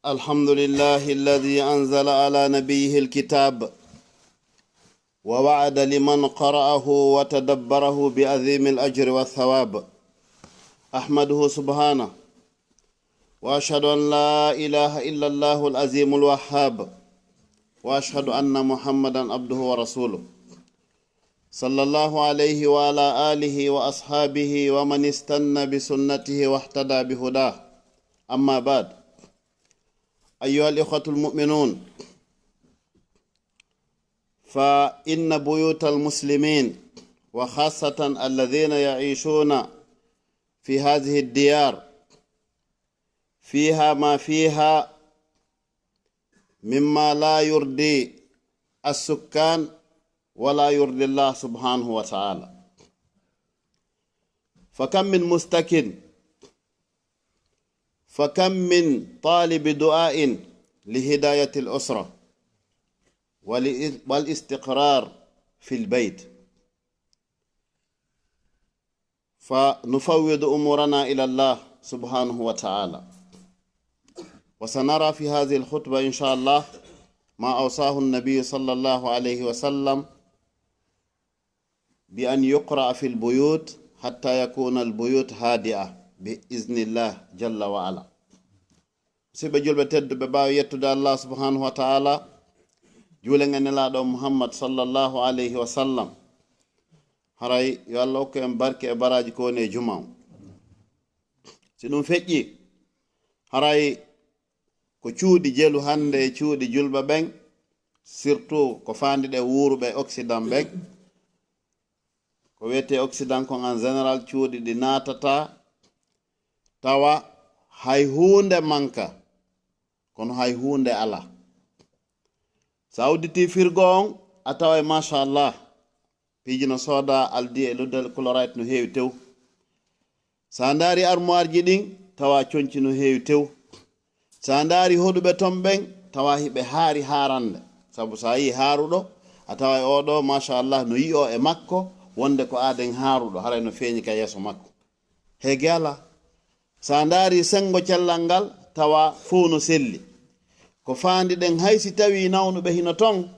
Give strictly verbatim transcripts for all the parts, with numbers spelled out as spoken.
الحمد لله الذي أنزل على نبيه الكتاب ووعد لمن قرأه وتدبره بعظيم الأجر والثواب. أحمده سبحانه وأشهد أن لا إله إلا الله العظيم الوهاب وأشهد أن محمدا عبده ورسوله صلى الله عليه وعلى آله وأصحابه ومن استن بسنته واهتدى بهداه. أما بعد، أيها الإخوة المؤمنون، فإن بيوت المسلمين وخاصة الذين يعيشون في هذه الديار فيها ما فيها مما لا يرضي السكان ولا يرضي الله سبحانه وتعالى. فكم من مستكن، فكم من طالب دعاء لهداية الأسرة ول-، والاستقرار في البيت. فنفوض أمورنا إلى الله سبحانه وتعالى. وسنرى في هذه الخطبة إن شاء الله ما أوصاه النبي صلى الله عليه وسلم بأن يقرأ في البيوت حتى يكون البيوت هادئة بإذن الله جل وعلا. Musidɓe julɓe tedduɓe, ɓaawo yettude Allah subhanahu wa ta'ala, juulen e Nelaaɗo Muhammad sallallahu alayhi wa sallam, haray yo Allah hokku en barke e baraaji ko woni e juma on. Si ɗum feƴƴi, haray ko cuuɗi jelu hannde e cuuɗi julɓe ɓen, surtout ko faandi ɗen wuuruɓe Occident ɓen. Ko wiyetee Occident kon en général, cuuɗi ɗi naatata tawa hay huunde manka, kono hay huunde alaa. So a udditii firgo on, a taway, machallah, piiji no soodaa, aldi e luddal, colorite no heewi tew. So a ndaari armoireji ɗin, tawa conci no heewi tew. So a ndaari hoɗuɓe ton ɓen, tawa hiɓe haari haarande. Sabu so a yii haaruɗo, a taway oo ɗoo, machallah, no yi'oo e makko wonde ko aaden haaruɗo, haray no feeñi ka yeeso makko. Heege alaa. So a ndaari senngo cellal ngal, tawa fow no selli. Ko faandi ɗen, hay si tawii nawnuɓe hino ton,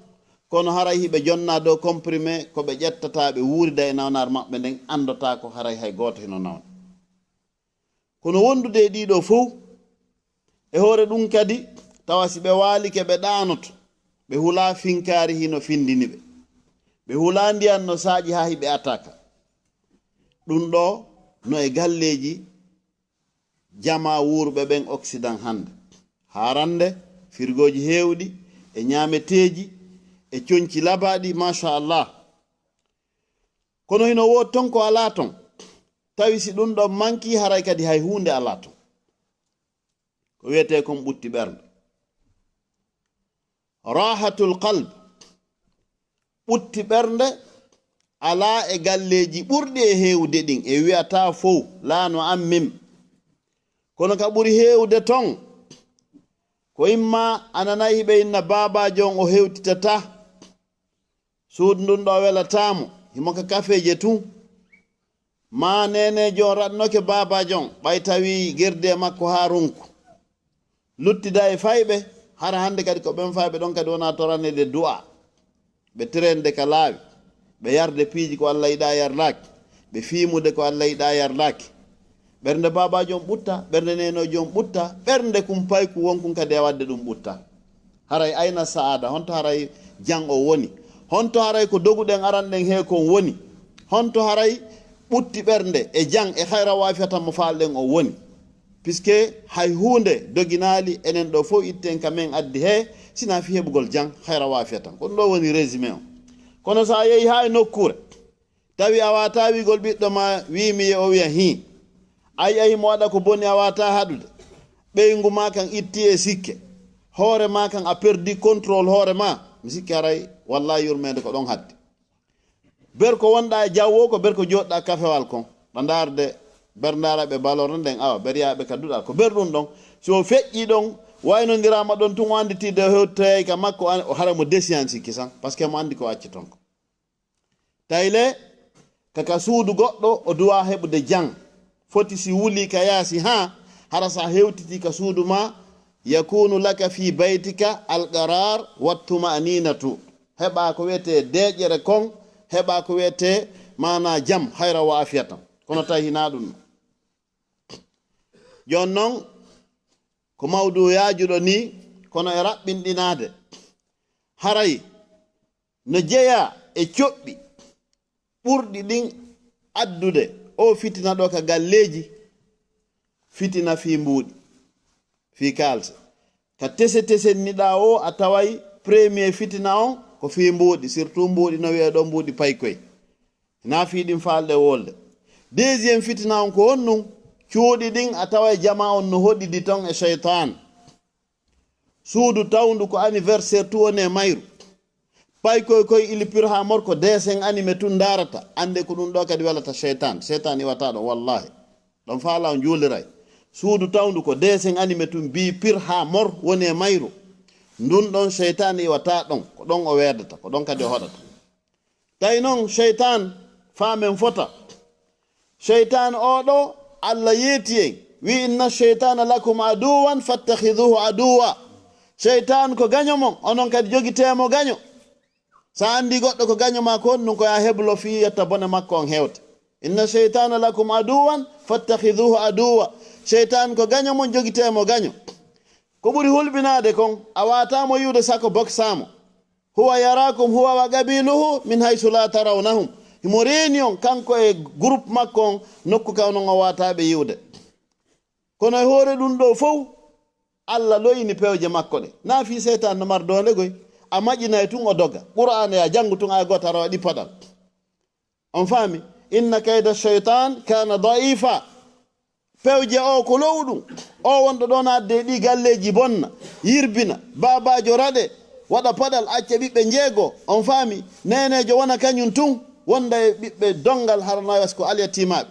kono haray hiɓe jonnaa dow comprimé, ko ɓe ƴettata ɓe wuurida e nawnaare maɓɓe nden, anndotaako haray hay gooto hino nawna. Kono wondude e ɗii ɗoo fow, e hoore ɗum kadi, tawa si ɓe waalike ɓe ɗaanoto, ɓe hulaa finkaari hino findini ɓe. Ɓe hulaa ndiyan no saaƴi haa hiɓe ataka. Ɗum ɗoo no e galleeji jamaa wuuruɓe ɓen Occident hannde. Haarande, firgooji heewɗi, e ñaameteeji, e conci labaaɗi, machallah. Kono hino woodi ton ko alaa ton. Tawi si ɗum ɗon manki, haray kadi hay huunde alaa ton. Ko wiyetee kon ɓutti ɓernde. Rahatul qalb. Ɓutti ɓernde alaa e galleeji ɓurɗi e heewde ɗin. E wi'ataa fow, laa no ammim. Kono ka ɓuri heewde ton, ko imma a nanay hiɓe inna baabaajo on o hewtitata. Suudu ndun ɗoo welataamo, himo ka kafeeje tun. Maa neeneejo on raɗnoke baabaajo on, ɓay tawi gerdi e makko haa ronku. Luttida e fayɓe, hara hannde kadi ko ɓen fayɓe ɗon kadi wona toraneede du'a. Ɓe terende ka laawi, ɓe yarde piiji ko Allah yiɗaa yardaaki, ɓe fiimude ko Allah yiɗaa yardaaki. Ɓernde baabaajo on ɓutta, ɓernde neenoojo on ɓutta, ɓernde kum payku wonkun kadi e waɗde ɗum ɓutta. Haray ayna sa'aada, honto haray jan o woni? Honto haray ko doguɗen aran ɗen he kon woni? Honto haray ɓutti ɓernde e jan e hayra waafiyatan mo faalɗen o woni? Puisque hay huunde doginaali enen ɗoo fow itten ka men addi he, sina fi heɓugol jan hayra waafiyatan. Ko ɗum ɗoo woni résumé on. Kono so a yehi haa e nokkuure, tawi a waataa wi'gol ɓiɗɗo ma, wii mi ye o wi'a hii. Ay, ay, mo waɗa ko boni a waataa haɗude. Ɓeyngu ma kan itti e sikke. Hoore ma kan a perdi contrôle hoore ma. Mi sikki haray, wallahi, yurmeende ko ɗon haddi. Ber ko wonɗaa e jawwo ko, ber ko jooɗɗaa kafewal kon. Ɗa ndaarde, ber ndaara ɓe balorno nden, awa, ber yaaɓe ka duɗal. Ko ber ɗum ɗon. Si o feƴƴi ɗon, waynondiraama ɗon tun, o annditi de hewtoyay ka makko, an-, o hara mo desi an sikki san. Parce que mo anndi ko acci ton ko. Tayle, ka, ka suudu goɗɗo, o duwa heɓude jan. Foti si wuli ka yaasi haa, hara sa hewtiti ka suudu ma, Yakunu laka fi baytika alqarar wattumaninatu. Heɓa ko wiyetee deeƴere kon, heɓa ko wiyetee maana jam, hayra wa afiyatan. Kono tawi hinaa ɗum. Jooni non, ko mawduu yaajuɗo nii, kono e raɓɓinɗinaade. Haray no jeyaa e coɓɓi ɓurɗi ɗin addude oo fitina ɗoo ka galleeji, fitina fii mbuuɗi, fii kaalse. Ka tese tesenniɗaa oo, a taway premier fitina on ko fii mbuuɗi, surtout mbuuɗi no wiyee ɗoo mbuuɗi paykoy. Hinaa fii ɗin faalɗe wolde. Deuxième fitina on ko honɗun? Cuuɗi ɗin a taway jamaa on no hoɗidi ton e seytaan. Suudu tawndu ko anniversaire tun woni e mayru. Paykoy koy ili pur haa mor ko dessin animé tun ndaarata. Annde ko ɗum ɗoo kadi welata seytaan. Seytaan iwataa ɗon, wallaahi. Ɗon faalaa on juuliray. Suudu tawndu ko dessin animé tun mbii pur haa mor woni e mayru. Ndun ɗon seytaan iwataa ɗon. Ko ɗon o weedata. Ko ɗon kadi o hoɗata. Tawi non seytaan, faa men fota. Seytaan oo ɗoo, Alla yeeti en. Wi, "Inna seytaana lakum aduwwan fattakhiduhu aduwwa." Seytaan ko gaño mon, onon kadi jogitee mo gaño. Sa anndi goɗɗo ko gaño maa ko honɗun, ko yaa heblo fii yetta bone makko on hewta. "Inna seytaana lakum aduwwan fattakhiduhu aduwwa." Seytaan ko gaño mon, jogitee mo gaño. Ko ɓuri hulɓinaade kon, a waataa mo yi'ude sako boksaa mo. "Huwa yaraakum huwa wa qabiluhu min haysu la tarawnahum." Himo reeni on kanko e groupe makko on nokku ka onon o waataa ɓe yi'ude. Kono e hoore ɗum ɗoo fow, Alla lo'ini pewje makko ɗe. Naa fii seytaan no mari doole goy. A maƴinay tun o doga. Qur'aana ya janngu tun aya goota rawa ɗi paɗal. On faami? "Inna kayda shaytan kana da'ifa." Pewje o ko lo'uɗum. O wonɗo ɗon adde ɗi galleeji bonna, yirbina, baabaajo raɗe, waɗa paɗal acca ɓiɓɓe njeego. On faami? Neeneejo wona kañum tun, wonda e ɓiɓɓe dongal hara no wasi ko alyatiimaaɓe.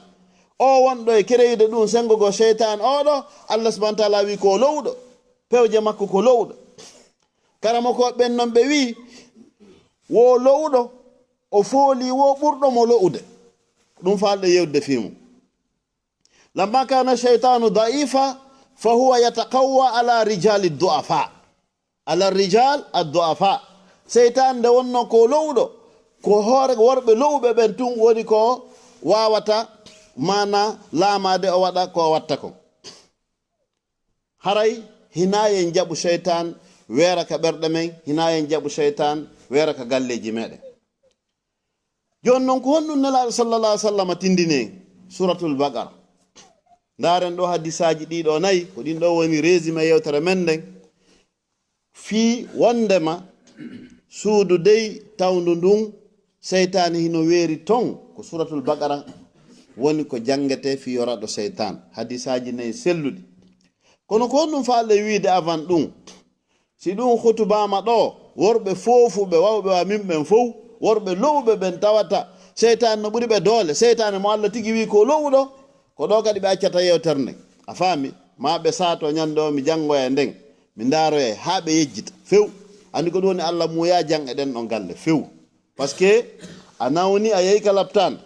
O wonɗo e kereyde ɗum senngo goo seytaan o ɗo, Allah subhanahu wa taala wi ko lo'uɗo. Pewje makko ko lo'uɗo. Karamokooɓe ɓen non ɓe wi, wo lo'uɗo, o fooli wo ɓurɗo mo lo'ude. Ɗum faalɗe yewtude fii mum. Lamma kana shaytanu da'ifa, fa huwa yataqawwa ala rijali du'afa. Ala rijal ad-du'afa. Seytaan nde wonno ko lo'uɗo, ko hoore worɓe lo'uɓe ɓen tun woni ko waawata maana laamaade o waɗa ko o watta kon. Haray hinaa en jaɓu seytaan weera ka ɓerɗe men, hinaa en jaɓu seytaan weera ka galleeji meɗen. Jooni non, ko honɗum Nelaaɗo sallallahu alaihi wasallam tindini en? Suratul Baqara. Ndaaren ɗo hadisaaji ɗiɗo nayi, ko ɗin ɗo woni résumé yewtere men nden. Fii wondema suudu dey tawndu ndun, seytaane hino weeri ton, ko Suratul Baqara woni ko janngetee fii yoraɗo seytaan. Hadisaaji nayi selluɗi. Kono ko honɗum faalɗe wiide avant ɗum? Si ɗum hutubaama ɗo, worɓe foofuɓe wawɓe wa min ɓen fow, worɓe lo'uɓe ɓen tawata seytaane no ɓuri ɓe doole, seytaane mo Allah tigi wi ko lo'uɗo, ko ɗo kadi ɓe accata yewtere nden. A faami? Ma ɓe saato ñande o mi janngoya e nden, mi ndaaroya e haa ɓe yejjita. Few. Anndi ko ɗum woni Allah muuya jan e ɗen ɗon galle. Few. Parce que a nawni, a yehi ka laptaan,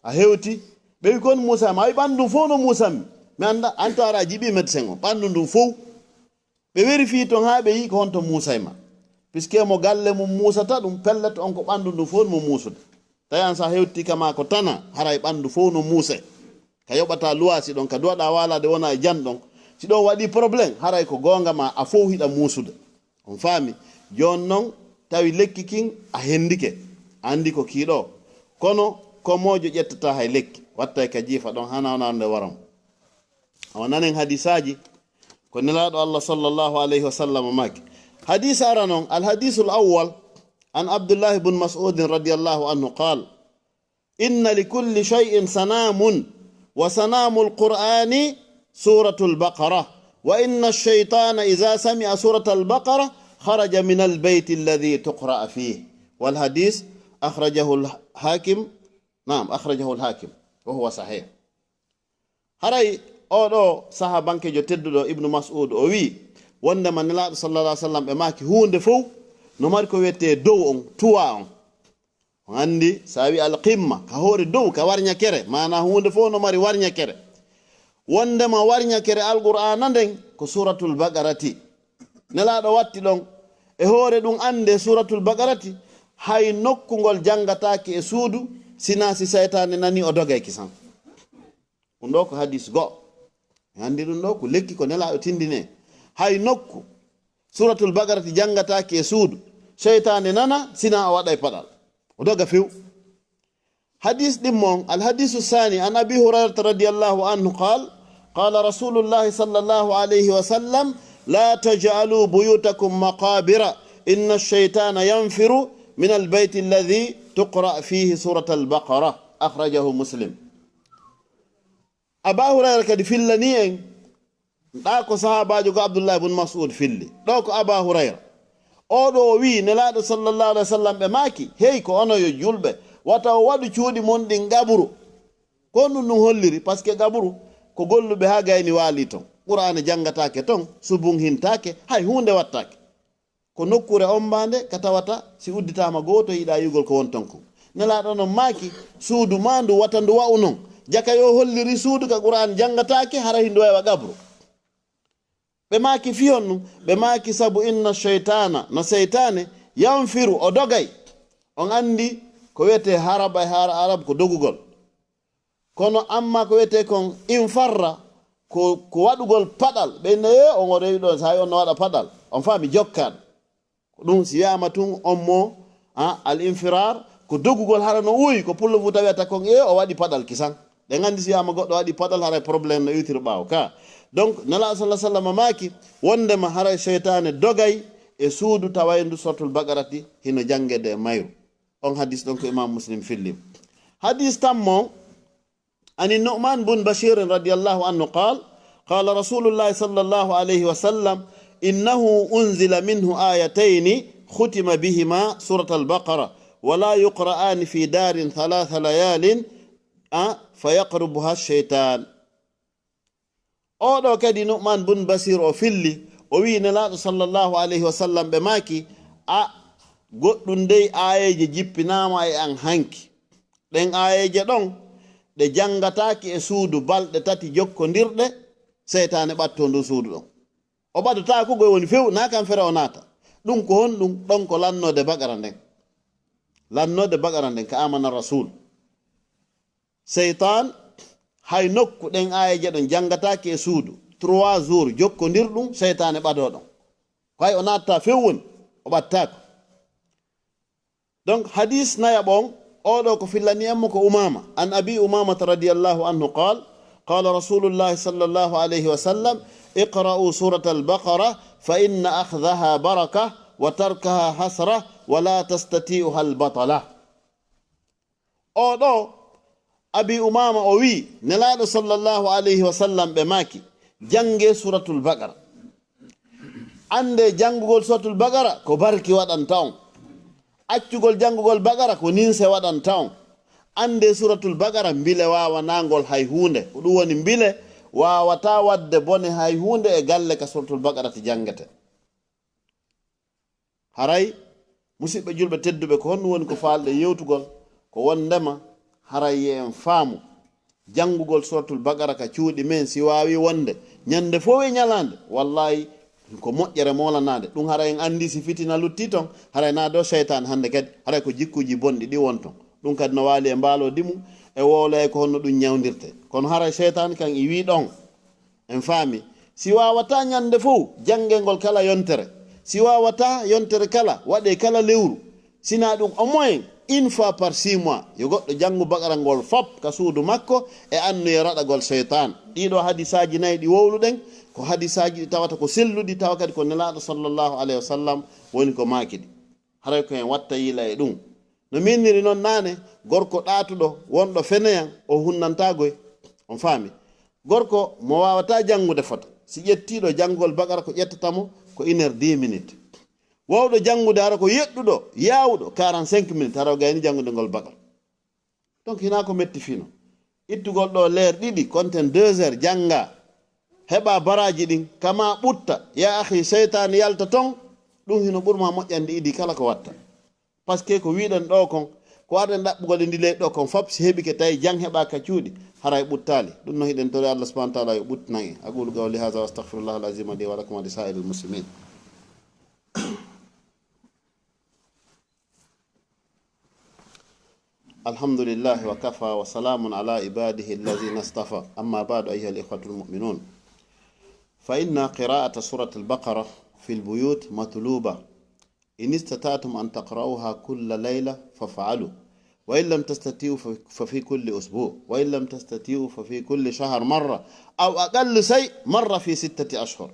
a hewti, ɓe wi kon muusa ma, a wi ɓanndu ndun fow no muusammi. Mi annda, an taara a jiɓi médecin o, ɓanndu ndun fow. Ɓe vérifié ton haa ɓe yi'i ko honto muusay ma. Puisque mo galle mum muusata ɗum, pellet on ko ɓanndu ndun fow mo muusude. Tawi an sa hewti ka ma ko tana, haray ɓanndu fow no muuse. Ka yoɓata luwasi ɗon, ka duwaɗa waalade wona e jan ɗon. Si ɗon waɗi problème, haray ko goonga ma a fow hiɗa muusude. On faami? Jooni non, tawi lekki kin a hendike. A anndi ko kii ɗo. Kono komoojo ƴettata hay lekki. Wattay ka jiifa ɗon, hana wona nde waram. Awa nanen hadisaaji ko Nelaaɗo Allah sallallahu alayhi wa sallam maaki. Hadis ara non, al hadisul awwal, an Abdullah ibn Mas'ud radiyallahu anhu qal, "Inna li kulli shay'in sanamun, wa sanamul Qur'ani suratul Baqara, wa inna ash-shaytana idha sami'a suratal Baqara kharaja min al-bayti alladhi tuqra fihi." Wal hadis akhrajahu al-Hakim, naam, akhrajahu al-Hakim, wa huwa sahih. Haray oo ɗoo sahabankeejo tedduɗo Ibnu Mas'ud o wi'i, wondema Nelaaɗo sallallahu alaihi wasallam ɓe maaki huunde fow no mari ko wiyetee dow on, tuwa on. On anndi, sa wi'i alqimma, ka hoore dow, ka warñakere, maana huunde fow no mari warñakere. Wondema warñakere Alqur'aana nden ko Suuratul Baqarati. Nelaaɗo watti ɗon, e hoore ɗum annde Suuratul Baqarati, hay nokku ngol janngataake e suudu, sinaa si seytaane nani o dogay kisan. Ɗum ɗo ko hadis go'o. Mi anndi ɗum ɗo ko lekki ko Nelaaɗo tindine. Hay nokku Suuratul Baqarati janngataake e suudu, seytaane nana, sinaa o waɗay paɗal. O doga few. Hadis ɗimmo on, الحديث الثاني عن أبي هريرة رضي الله عنه قال: قال رسول الله صلى الله عليه وسلم: لا تجعلوا بيوتكم مقابر، إن الشيطان ينفر من البيت الذي تقرأ فيه سورة البقرة. أخرجه مسلم. Aba Hurayra kadi fillani en. Ɗa ko sahaabaajo ko Abdullahi bun Mas'ud filli. Ɗo ko Aba Hurayra. Oo ɗo o wi'i Nelaaɗo sallallahu alaihi wasallam ɓe maaki, hey, ko onon yo julɓe, wata o waɗu cuuɗi mon ɗin qabru. Ko ɗum ɗum holliri, parce que qabru ko golluɓe haa gayni waali ton. Qur'aana janngataake ton, subun hintaake, hay huunde wattaake. Ko nokkuure ombaande ka tawata si udditaama gooto yiɗa yi'ugol ko won ton kon. Nelaaɗo non maaki, suudu maa ndu wata ndu wa'u non. Jaka yo holliri suudu ka Qur'aan janngataake, hara hindu waywa qabru. Ɓe maaki, fii honɗum? Ɓe maaki, sabu inna shaytaana, no seytaane, yanfiru, o dogay. On anndi ko wi'etee haraba e haara Arab ko dogugol. Kono amma ko wi'etee kon infarra, ko, ko waɗugol paɗal. Ɓe inna, "Ee, on o rewi ɗon, so hay on no waɗa paɗal." On faami, jokkan. Ko ɗum si wi'aama tun on mo, a, al infirar, ko dogugol hara no uwi, ko pullo Fuuta wi'ata kon, "Ee, o waɗi paɗal kisan." Ɗen anndi si wi'aama goɗɗo waɗi paɗal, haray problème no iwtiri ɓaawo ka. Donc, Nelaaɗo sallallahu alaihi wasallam maaki, wondema haray seytaane dogay e suudu tawayndu Suratul Baqarati hino janngede e mayru. On hadis ɗon ko Imam Muslim filli. Hadis tammo, عن النعمان بن بشير رضي الله عنه قال: قال رسول الله صلى الله عليه وسلم: إنه أنزل منه آيتين ختم بهما سورة البقرة، ولا يقرآن في دار ثلاث ليال، أ، فيقربها الشيطان. Oo ɗo kadi Nu'man bun Bashir o filli, o wi'i Nelaaɗo sallallahu alayhi wa sallam ɓe maaki, a, goɗɗum dey aayeeje jippinaama e an hanki. Ɗen aayeeje ɗon, ɗe janngataake e suudu balɗe tati jokkondirɗe, seytaane ɓattoo ndun suudu ɗon. O ɓadotaako, goy woni few, naa kan fere o naata. Ɗum ko honɗum? Ɗon ko lannoode Baqara nden. Lannoode Baqara nden ka Aamana Rasuul. Seytaan, hay nokku ɗen aayeeje ɗon janngataake e suudu, trois jours jokkondirɗum, seytaane ɓadoo ɗon. Ko hay o naattaa few woni, o ɓattaako. Donc, hadis nayaɓo on, oo ɗo ko fillani en mo ko Umaama. An Abi Umaamata radiyallahu anhu qaal, qaala Rasuulullaahi sallallaahu alayhi wa sallam, iqra'u suuratal Baqara, fa inna akhdaha baraka, wa tarkaha hasra, wa la tastati'uha al-batala. Oo ɗo, Abi Umaama o wi'i, Nelaaɗo sallallahu alayhi wa sallam ɓe maaki, janngee Suuratul Baqara. Anndee janngugol Suuratul Baqara ko barki waɗanta on. Accugol janngugol Baqara ko ninse waɗanta on. Anndee Suuratul Baqara mbile waawanaa ngol hay huunde. Ko ɗum woni mbile waawataa waɗde bone hay huunde e galle ka Suuratul Baqara ti janngete. Haray, musiɓɓe julɓe tedduɓe, ko honɗum woni ko faalɗen yewtugol? Ko wondema haray yo en faamu janngugol Suuratul Baqara ka cuuɗi men, si waawi wonde ñannde fow e ñalaande, wallaahi, ko moƴƴere moolanaande. Ɗum haray en anndi si fitina luttii ton, haray naa dow seytaane hannde kadi, haray ko jikkuuji bonɗi ɗi won ton. Ɗum kadi no waali e mbaaloodi mum, e wowloyay ko honno ɗum ñawndirtee. Kono haray seytaane kan iwii ɗon. En faami, si waawataa ñannde fow, janngee ngol kala yontere. Si waawataa yontere kala, waɗee kala lewru. Sinaa ɗum, au moins une fois par six mois, yo goɗɗo janngu Baqara ngol fop ka suudu makko e annuye raɗagol seytaan. Ɗii ɗoo hadisaaji nayi ɗi wowluɗen, ko hadisaaji ɗi tawata ko selluɗi, tawa kadi ko Nelaaɗo sallallahu alayhi wa sallam woni ko maaki ɗi. Haray ko en watta yila e ɗum. No minniri non naane, gorko ɗaatuɗo, wonɗo feneyan, o hunnantaa goy. On faami? Gorko mo waawataa janngude fota. Si ƴettii ɗo janngugol Baqara ko ƴettata mo ko une heure dix minutes. Wawɗo janngude hara ko yeɗɗuɗo, yaawuɗo, quarante-cinq minutes, hara o gayni janngude ngol Baqara. Donc, hinaa ko metti fino. Ittugol ɗo leer ɗiɗi, konten deux heures, jannga. Heɓa baraaji ɗin, kama ɓutta. Ya akhi, seytaane yalta ton, ɗum hino ɓurma moƴƴande idi kala ko watta. Parce que ko wiɗen ɗo kon, ko waɗen ɗaɓɓugol e ndi leydi ɗo kon fop, si heɓike tawi jang heɓa ka cuuɗi, haray ɓuttaali. Ɗum no hiɗen tori Allah subhanahu wa ta'ala yo ɓuttinan en. أقول قولي هذا وأستغفر الله العظيم لي ولكم ولسائر المسلمين. الحمد لله وكفى وسلام على عباده الذين اصطفى. أما بعد، أيها الإخوة المؤمنون، فإن قراءة سورة البقرة في البيوت مطلوبة. إن استطعتم أن تقرؤوها كل ليلة فافعلوا، وإن لم تستطيعوا ف-، ففي كل أسبوع، وإن لم تستطيعوا ففي كل شهر مرة، أو أقل شيء مرة في ستة أشهر.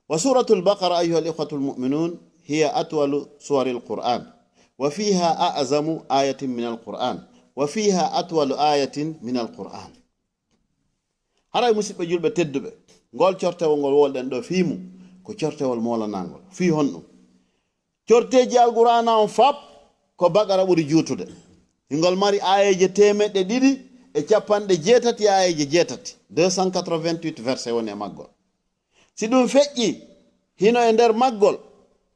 وسورة البقرة، أيها الإخوة المؤمنون، هي أطول سور القرآن، وفيها أعظم آية من القرآن، وفيها أطول آية من القرآن. Haray, musidɓe julɓe tedduɓe, ngol cortewol ngol wowlɗen ɗo fii mum, ko cortewol moolanangol. Fii honɗum? Corteeji Alqur'aana on fap, ko Baqara ɓuri juutude. Hingol mari aayeeje teemeɗɗe ɗiɗi e capanɗe jeetati aayeeje jeetati, deux cent quatre-vingt-huit verset woni e maggol. Si ɗum feƴƴi, hino e nder maggol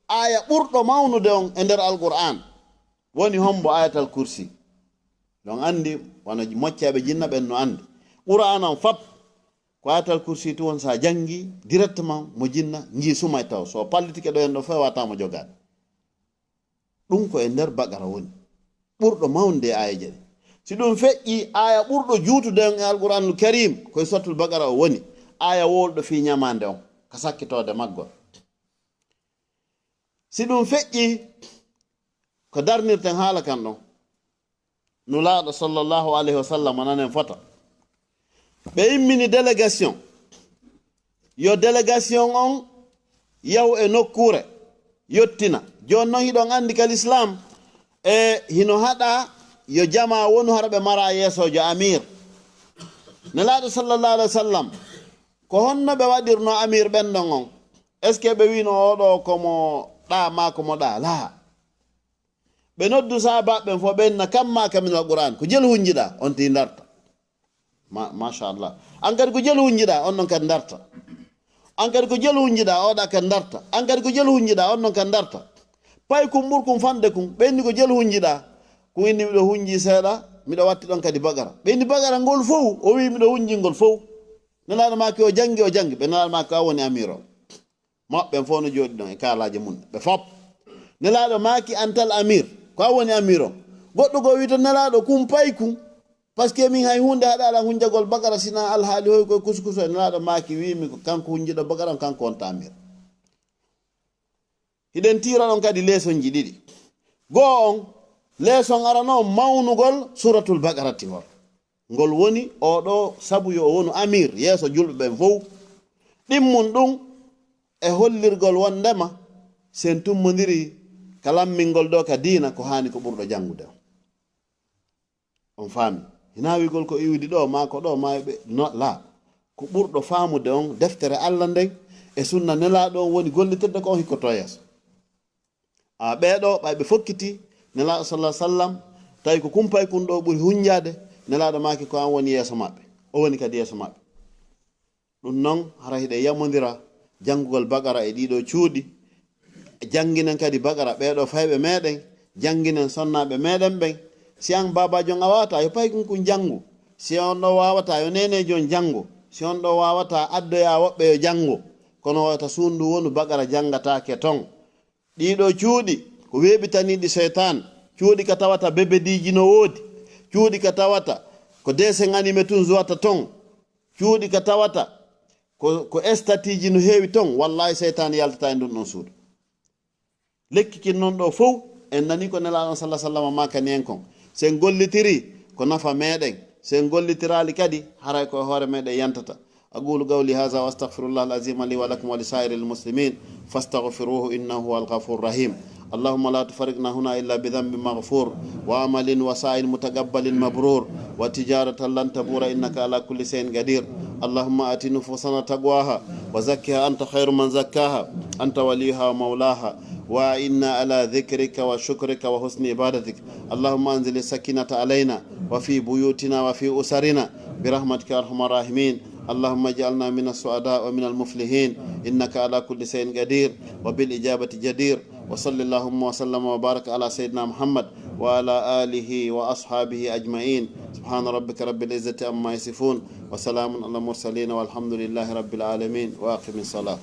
aaya ɓurɗo mawnude on e nder Alqur'aan, woni hombo? Ayatal Kursi. Ɗon anndi, wano mocceeɓe jinna ɓen no anndi, Qur'aana on fap, ko Ayatal Kursi tun won. Sa janngi directement mo jinna, nji sumay taw. So pallitike ɗo en ɗo fof, wata mo jogaade. Ɗum ko e nder Baqara woni. Ɓurɗo mawnude e aayeeje ɗen. Si ɗum feƴƴi, aaya ɓurɗo juutude on e Alqur'aanul Kariim, ko e Suuratul Baqara o woni. Aaya wowluɗo fii ɲamaande on, ka sakkitoode maggol. Si ɗum feƴƴi, ko darnirten haala kan ɗon, Nulaaɗo sallallahu alayhi wa sallam nanen fota. Ɓe immini délégation. Yo délégation on yahu e nokkuure, yottina. Jooni non, hiɗon anndi ka Lislaam, e hino haɗa yo jamaa wonu hara ɓe mara yeesoojo, amir. Nelaaɗo sallallahu alayhi wa sallam, ko honno ɓe waɗirno amir ɓen ɗon on? Est-ce que ɓe wiino, "Oo ɗoo ko mo ɗaa, maa ko mo ɗaa"? Laa. Ɓe noddu sahaabaaɓe ɓen fof, ɓe inna, "Kam maa ka min Alqur'aan, ko jelu hunjiɗaa?" On tigi darta. Ma-, machallah. An kadi ko jelu hunjiɗaa? On ɗon kadi darta. An kadi ko jelu hunjiɗaa? Oo ɗaa kadi darta. An kadi ko jelu hunjiɗaa? On ɗon kadi darta. Paykun ɓurkun fanɗude kun, ɓe inni, "Ko jelu hunjiɗaa?" Kun inni, "Miɗo hunji seeɗa, miɗo watti ɗon kadi Baqara." Ɓe inni, "Baqara ngol fow?" O wi'i, "Miɗo hunji ngol fow." Nelaaɗo maaki o janngi, o janngi. Ɓe Nelaaɗo maaki, "Ko an woni amir on." Mawɓe ɓen fof no jooɗi ɗon e kaalaaje mun, ɓe fop. Nelaaɗo maaki, "Antal amir, ko an woni amir on." Goɗɗo goo wi'i to Nelaaɗo, "Kun paykun, parce que min hay huunde haɗaali lan hunjagol Baqara, sinaa alhaali hoy koye kuskus." E Nelaaɗo maaki, wi'i mi, "Ko kanko hunjiɗo Baqara on, kanko wonta amir." Hiɗen tiira ɗon kadi leesonji ɗiɗi. Goo on, leeson arano on, mawnugol Suuratul Baqarati ngol. Ngol woni oo ɗoo sabu yo o wonu amir yeeso julɓe ɓen fow. Ɗimmun ɗum e hollirgol wonndema si en tummondiri ka lammingol ɗoo ka diina, ko haani ko ɓurɗo janngude on. On faami? Hinaa wi'ugol ko iwdi ɗoo, maa ko ɗoo, maa ɓe, no, laa. Ko ɓurɗo faamude on deftere Alla nden e sunna Nelaaɗo on woni gollitirde ko on hikkotoo yeeso. A ɓee ɗoo, ɓay ɓe fokkiti Nelaaɗo sallallahu alaihi wasallam, tawi ko kun paykun ɗoo ɓuri hunjaade, Nelaaɗo maaki ko an woni yeeso maɓɓe, o woni kadi yeeso maɓɓe. Ɗum non, hara hiɗen yamondira janngugol Baqara e ɗii ɗoo cuuɗi. Jannginen kadi Baqara ɓee ɗoo fayɓe meɗen, jannginen sonnaaɓe meɗen ɓen. Si an baabaajo on a waawataa, yo paykun kun janngu. Si on ɗoo waawataa, yo neeneejo on janngu. Si on ɗoo waawataa, addoyaa woɓɓe yo janngu. Kono wata suudu ndu wonu Baqara janngataake ton. Ɗii ɗoo cuuɗi ko weeɓitaniiɗi seytaan, cuuɗi ka tawata bebediiji no woodi, cuuɗi ka tawata ko dessin animé tun suwata ton, cuuɗi ka tawata ko, ko estatiiji no heewi ton, wallaahi, seytaan yaltataa e ndun ɗon suudu. Lekki kin non ɗoo fow, en nanii ko Nelaaɗo on sallallahu alaihi wasallam maakani en kon. Si en gollitirii, ko nafa meɗen. Si en gollitiraali kadi, haray ko e hoore meɗen yantata. أقول قولي هذا وأستغفر الله العظيم لي ولكم ولسائر المسلمين فاستغفروه إنه هو الغفور الرحيم. اللهم لا تفرقنا هنا إلا بذنب مغفور وعمل وسعي متقبل مبرور وتجارة لن تبور إنك على كل شيء قدير. اللهم آت نفوسنا تقواها وزكها أنت خير من زكاها أنت وليها ومولاها وأعنا على ذكرك وشكرك وحسن عبادتك. اللهم أنزل السكينة علينا وفي بيوتنا وفي أسرنا برحمتك يا أرحم الراحمين. اللهم اجعلنا من السعداء ومن المفلحين إنك على كل شيء قدير وبالإجابة جدير. وصل اللهم وسلم وبارك على سيدنا محمد وعلى آله وأصحابه أجمعين. سبحان ربك رب العزة عما يصفون وسلام على المرسلين والحمد لله رب العالمين. وأقم الصلاة.